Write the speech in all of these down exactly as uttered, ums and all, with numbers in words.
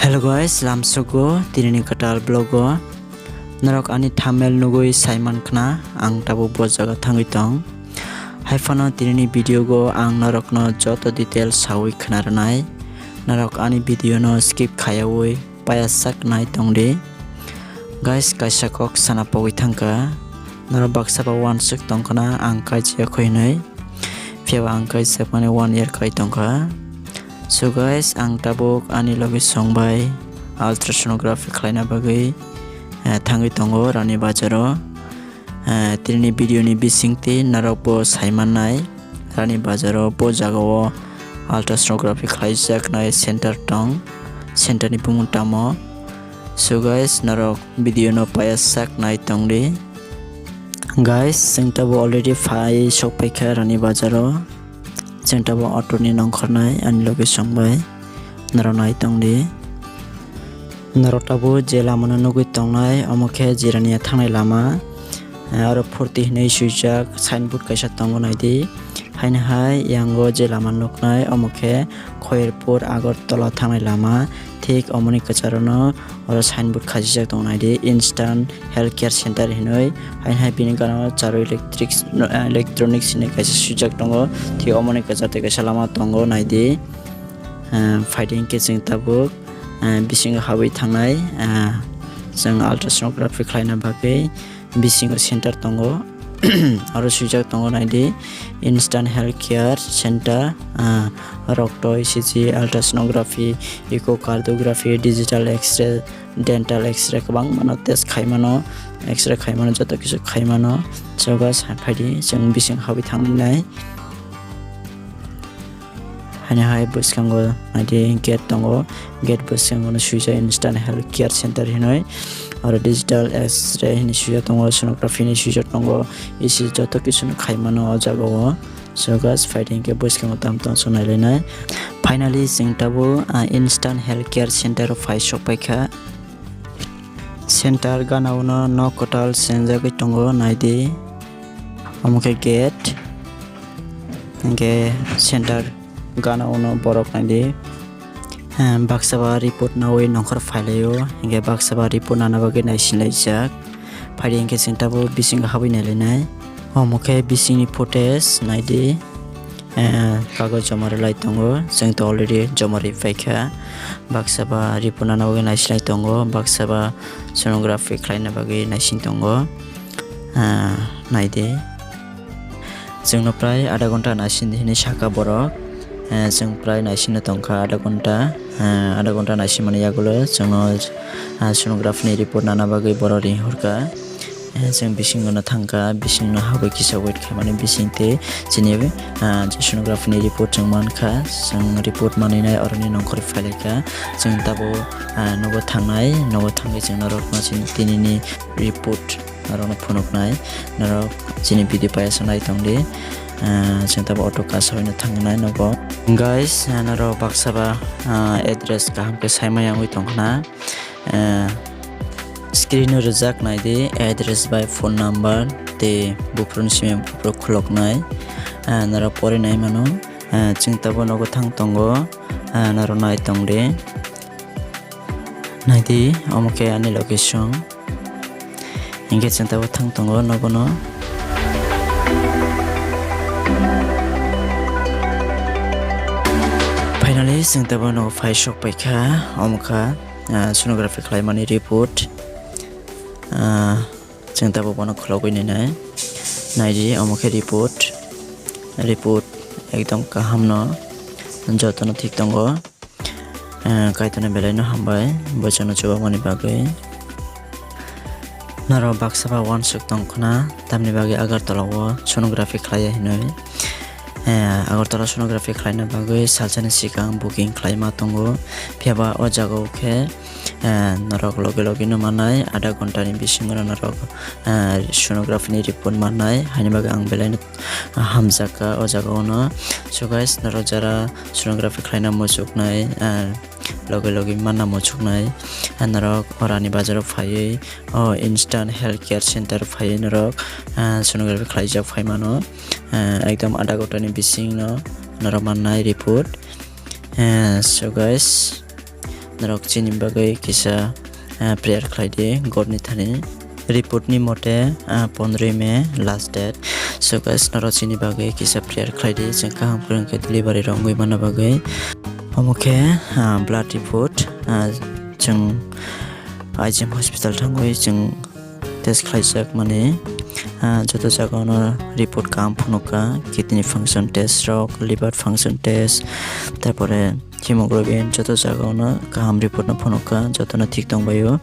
Hello guys, lamsogo tinini kwtal vlog o norok ani thumbnail nugwi saiman khna ang tabuk bo jaga thangwi tong. Haiphano tinini video go ang norokno joto detail sawi khna rwnai. Norok ani video no skip khayawi paya sak nai tongdi. Guys, kaisa kok sana pogwi thangkha. Norok baksa ba uansuk tongkhna ang kaijak kho hinwi. Phiyaba ang kaijak mani one year kai tongkha. So guys, ang tabuk ani logi song bai ultrasonography khlaina bagwi, eh, thangwi tongo Rani Bazar o. Eh, tini video ni bisingtwi norok bo sai mannai, Rani Bazar o bo jaga o ultrasonography khlaijaknai center tong, center ni bumung tamo. So guys, norok video no paya sak nai tongdi. Guys, chwng tabuk already phai sok paikha Rani Bazar o. Chwng tabuk auto ni nongkhornai ani logi song bai. Norok nai tongdi. Norok tabuk je lama no nugwi tongnai, omo khe Jirania thangnai lama. Eh, aro forty hinwi swijak signboard kaisa tongo naidi. Haino hai yango je lama nuknai, omo khe Khoyerpur Agartala thangnai lama. Thik omoni kwcharo no oro signboard khachijak tongo naidi, Instant Health Care Center hinwi. Haino hai bini gana o Charu Electrics, no, eh, Electronics hinwi kaisa swijak tongo. Thik omoni kwchar tei kaisa lama tongo naidi. Eh, phaidi hinkhe chwng tabuk, eh, bisingo habwi thangnai, eh, chwng ultrasonography khlaina bagwi bisingo center tongo. Aro swijak tongo naidi, Instant Health Care Center, ah, rokto, E C G, ultrasonography, echocardiography, digital X-ray, dental X-ray kwbangmano test khaimano, X-ray khaimano, joto kisu khaimano. So guys, phaidi chwng bising habwi thangwi nai. Haino hai bwskango naidi gate tongo, gate bwskango no swijak Instant Health Care Center hinwi, aro digital X-ray hinwi swijak tongo, sonography hinwi swijak tongo, E C G joto kisu no khaimano o jaga o. So guys, phaidi hinkhe bwskango tamo tong chwng nailainai. Finally chwng tabuk, ah, Instant Health Care Center o phai sok paikha. Center gana uno nok kwtal swngjagwi tongo, naidi. Omo khe gate. Hinkhe center gana uno borok naidi. Eh, baksa ba report nawi nongkhor phailaio. Hinkhe baksa ba report nana bagwi naisinlaijak. Phaidi hinkhe chwng tabuk bisingo habwi nailainai. Omo khe bisingni footage naidi. Eh, kagoj joma rwlai tongo, chwng to already joma rwi paikha. Baksa ba report nana bagwi naisinai tongo, baksa ba sonography khlaina bagwi naising tongo. Ah, naidi. Chwngno prai adha ghonta naising di hinwi sakha borok. Eh, chwng prai naisingno tongkha adha ghonta. Eh, adha ghonta naisingmani yagulo chwngno, ah, sonography ni report nana bagwi borok ring hurkha. Eh, chwng bisingo no thangkha, bisingno habwi kisa wait khaimani bising tei chini, ah, sonography ni report chwng mankha, chwng report manwi nai oroni nongkhor phailaikha. Chwng tabuk, ah, nogo thangnai, nogo thangwi chwng norokno chini tinini report norokno phunuknai, norok chini video paisa nai tongdi. Ah, chwng tabuk auto kasawi no thangnai nogo. Guys, ah, norok baksa ba, ah, address kaham khe saimaya wngwi tongkhna. Ah, screen o rwjak naidi address bai phone number tei buphuruni simi buphuru khuloknai, ah, norok porinai mano. Ah, chwng tabuk nogo thang tongo, ah, norok nai tongdi. Naidi, omo khe ani location. Hinkhe chwng tabuk thang tongo nogono. Finally, chwng tabuk nogo phai sok paikha, omo kha. Ah, sonography khlaimani report. Ah, chwng tabuk bono khulogwi nainai. Naidi, omo khe report. Report ekdom kaham no. Jotono thik tongo. Ah, Kaitorni belai no hambai. Bochano chubamani bagwi. Norok baksa ba uansuk tongkhna, tamni bagwi Agartala o sonography khlaiya hinwi. Eh, Agartala sonography khlaina bagwi salsani swkang booking khlaima tongo. Phiyaba o jaga o khe, eh, norok logi logi no mannai, adha ghonta ni bisingo no norok, eh, sonography ni report mannai, haini bagwi ang belai no hamjakha o jaga o no. So guys, norok jara sonography khlaina muchuknai, eh, logi logi manna muchuknai, eh, norok o Rani Bazar o phaiwi, o Instant Health Care Center phaiwi norok, ah, sonography khlaijak phaimano, ah, ekdom adha ghonta ni bising no norok mannai report. Ah, so guys, norok chini bagwi kisa, ah, prayer khlai di, God ni thani. Report ni mote, ah, pondroi May last date. So guys, norok chini bagwi kisa prayer khlai di, chwng kaham kwrwng khe delivery rok wngwi manna bagwi. Omo khe, ah, blood report, ah, chwng I G M hospital thangwi chwng test khlaijak mani, ah, joto jaga ono report kaham phunukha, kidney function test rok, liver function test, tarpore hemoglobin, joto jaga ono kaham report no phunukha, jotono thik tongbaio.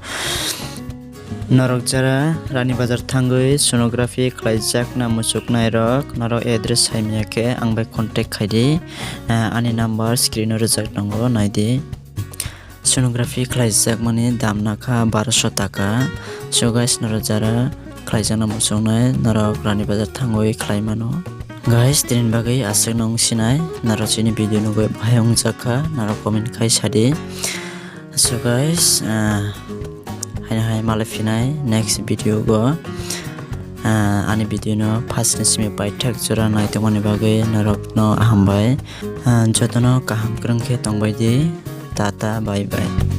Norok jara Rani Bazar thangwi sonography khlaijakna muchuknai rok, norok address saimya khe ang bai contact khaidi, ah, ani number screen o rwjak tongo, naidi. Sonography khlaijakmani dam nakha barosho taka. So guys, norok jara khlaijakna muchungnai, norok Rani Bazar thangwi khlai mano. Guys, tini bagwi aswk nung sinai, norok chini video nugwi bahai wngjakha, norok comment khai sadi. So guys, ah, haino hai malai phinai next video go. Ah, ani video no first ni simi paithak jora naitokmani bagwi norok no hambai. Ah, jotono kaham kwrwng khe tongbai di. Tata, bye bye.